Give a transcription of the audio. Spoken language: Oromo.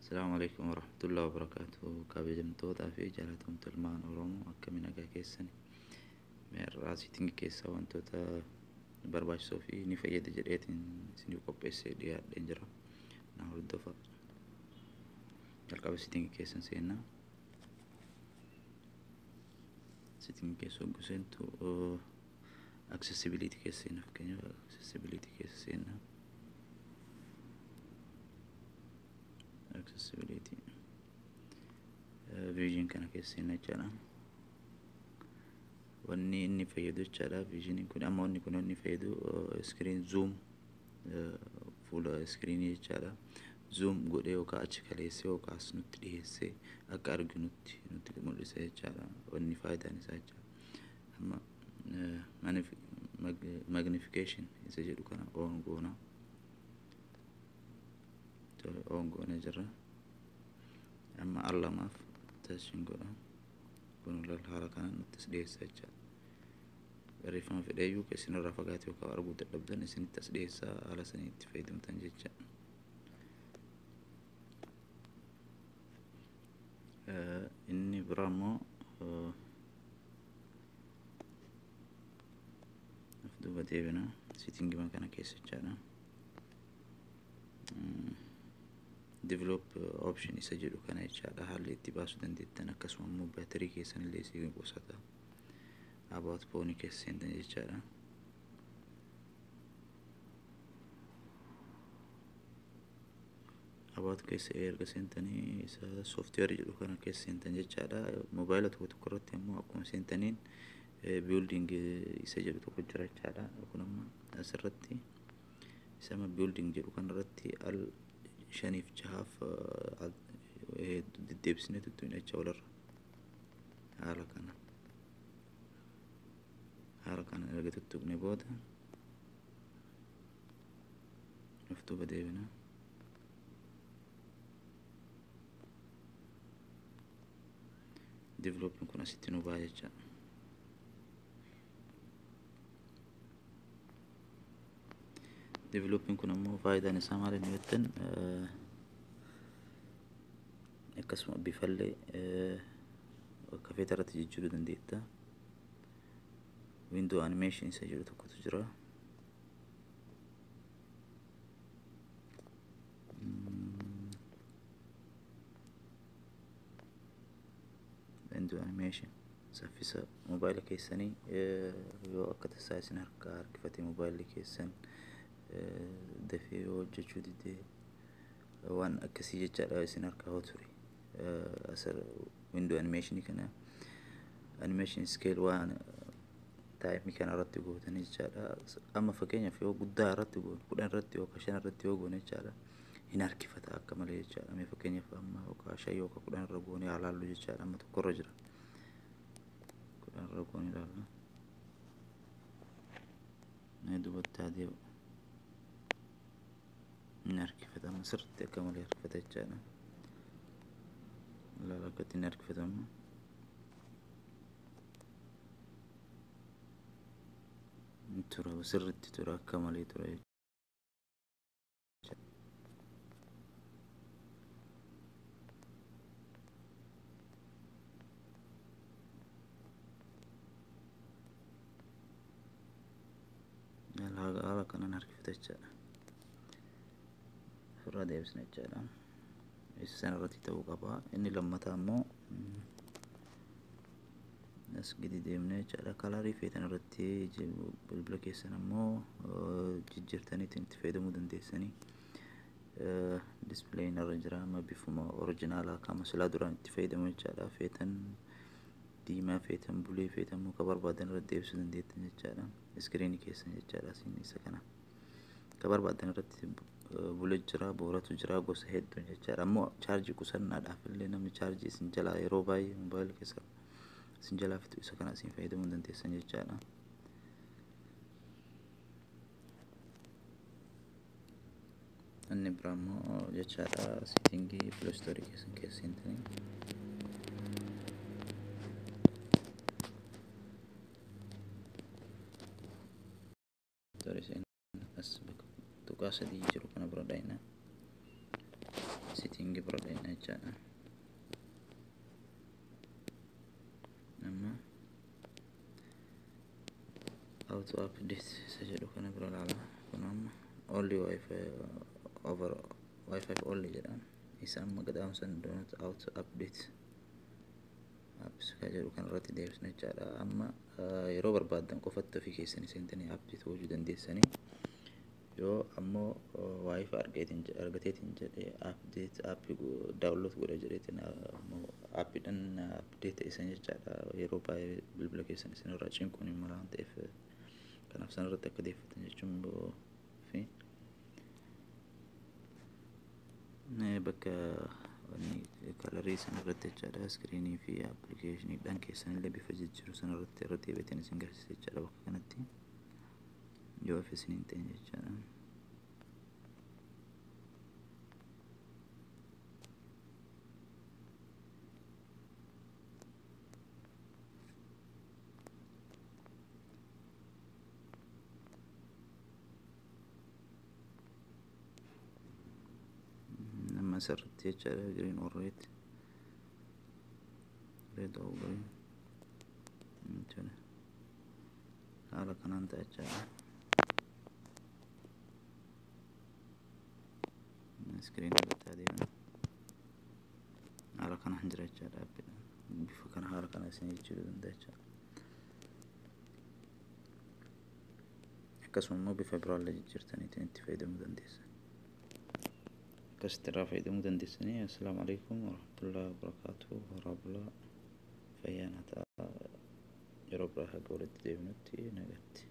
Asalaamu alaikum warahmatullahi wabarakatuh. Kabajamtootaa fi jaalatamtoota ilmaan Oromoo, akkamiin nagaa keessan? Meerraa setting keessaa wantoota barbaachisoo fi ni fayyada jedheetiin isiniif qopheessee dhiyaadheen jira. Na hordofa. Jalqaba setting keessan seenaa. Setting keessa hogguu seentu accessibility keessa seenna. Fakkeenyaaf, accessibility keessa seenna. Accessibility vision kana keessa seenna jechaadha. Wanni inni fayyadu jechaadha. Visioniin kun amma wanni kun inni fayyadu screen zoom, fuula screenii jechaadha. Zoom godhee yookaan achi kaleessee yookaan as nutti dhiyeessee akka arginutti nutti mul'isa jechaadha. Wanni faayidaan isaa jechaadha. Amma magnification isa jedhu kana on goona. Tole, on goonee jirra. Amma al lamaaf touching godha. Kun haala kanaan nutti as dhiyeessa jechaadha. Barreeffama fedheeyyuu isinirraa fagaate yookaan arguu dadhabdan isinitti as dhiyeessaa, haala sanii itti fayyadamtan jecha. Inni biraa immoo of duuba deebina settingima kana keessa jechaadha. Develop option isa jedhu kana jechaadha, haalli itti baasuu dandeettan. Akkasuma immoo baatirii keessan illee isin qusata. About phone keessa seentan jechaadha. About keessa erga seentanii isa software jedhu kana keessa seentan jechaadha. Mobaayila tokko tokko irratti immoo akkuma seentaniin building isa jedhu tokko jira jechaadha. Kun amma asirratti isa amma building jedhu kana irratti al shaniif jahaaf deddeebisnee tuttuqna jecha walirra. Haala kana. Haala kana erga tuttuqne booda of duuba deebina. Developing kun asitti nu ba'a jecha. Developing kun ammoo faayidaan isaa maal inni jettan, akkasuma bifallee akka feete irratti jijjiiruu dandeetta. Window animation isa jedhu tokkotu jira. Window animation saffisa mobaayila keessanii, yoo akka tasaa isin harkaa harkifate, mobaayilli keessan dafee yoo hojjechuu didee, waan akkasii jechaadha, isin harkaa hoo ture. Window animation kana animation scale waan timeii kana irratti gootanii jechaadha. Amma fakkeenyaaf yoo guddaa irratti goone, 10 irratti yookaan 5 irratti yoo goone jechaadha, hin harkifata akka malee jechaadha. Mee fakkeenyaaf amma yookaan 5 yookaan 10 irra goone haa laallu jechaadha. Amma 1 irra jira. 10 irra goone ilaalla. Mee duubatti haa deebi'u. Hin harkifata, amma sirriitti akka malee harkifata jechaadha. Ilaala akka ittiin harkifatu amma. Tura, sirriitti tura, akka malee tura jechuudha. Haala kanaan harkifata jechaadha. Ofirraa deebisna jechaadha. Isa sana irratti ta'uu qaba. Inni lammataa immoo as gadi deemnee jechaadha. Colorii feetan irratti bilbila keessan ammoo jijjiirtanii itti fayyadamuu dandeessanii. Displayin irra jira, amma bifuma originalaa kama silaa duraan itti fayyadamu jechaadha. Feetan diimaa, feetan bulee, feetan muka barbaadan irratti deebisuu dandeettan jechaadha. Screenii keessan jechaadha asiin isa kana. Ka barbaadan irratti bulee jira, booratu jira, gosa hedduun jechaadha. Ammoo chaarjii qusannaadhaaf illee, namni chaarjii isin jalaa yeroo baay'ee mobaayila keessa isin jalaa fixu, isa kana isin fayyadamuu dandeessan jechaadha. Inni biraa immoo jechaadha, settingii Play Store keessan keessa seentanii Store as bakka tuqaa sadii jiru kana bira dhayna. Setting Setting bira dhaqna jechaadha. Amma auto update isa jedhu kana bira ilaala. Kun amma only WiFi over WiFi only jedha. Isa amma gadhaamsan don't auto update apps ka jedhu kan irratti deebisna jechaadha. Amma yeroo barbaaddan qofatti ofii keessanii seentanii update gochuu dandeessanii. Yoo ammoo WiFi argateetiin jedhee update app download godha jedheetiin ammoo appiidhaan update isan jechaadha. Yeroo baay'ee bilbila keessan isin irraa cinquun hin mala waan ta'eef, kanaaf san irratti akka deeffatan jechuun fi bakka colorii san irratti jechaadha. Screenii fi appilikeeshiniidhaan keessan illee bifa jijjiiru san irratti irra deebi'eetiin isin garsiisa jechaadha bakka kanatti, yoo if isin hin ta'in jechaadha. Amma asirratti jechaadha, green or red, red or green jechuudha. Haala kanaan ta'a jechaadha. Screen irratti adeeman haala kanaan jira jechaadha. Bifa kana haala kana isin jijjiiruu danda'a jechaadha. Akkasuma immoo bifa biraallee jijjiirtaniitiin itti fayyadamuu dandeessan. Akkasitti irraa fayyadamuu dandeessanii. Assalaamu alaikum warahmatullahi wabarakaatuh. Horaa bulaa, fayyaa naa ta'a. Yeroo biraa haga walitti deebinutti nagatti.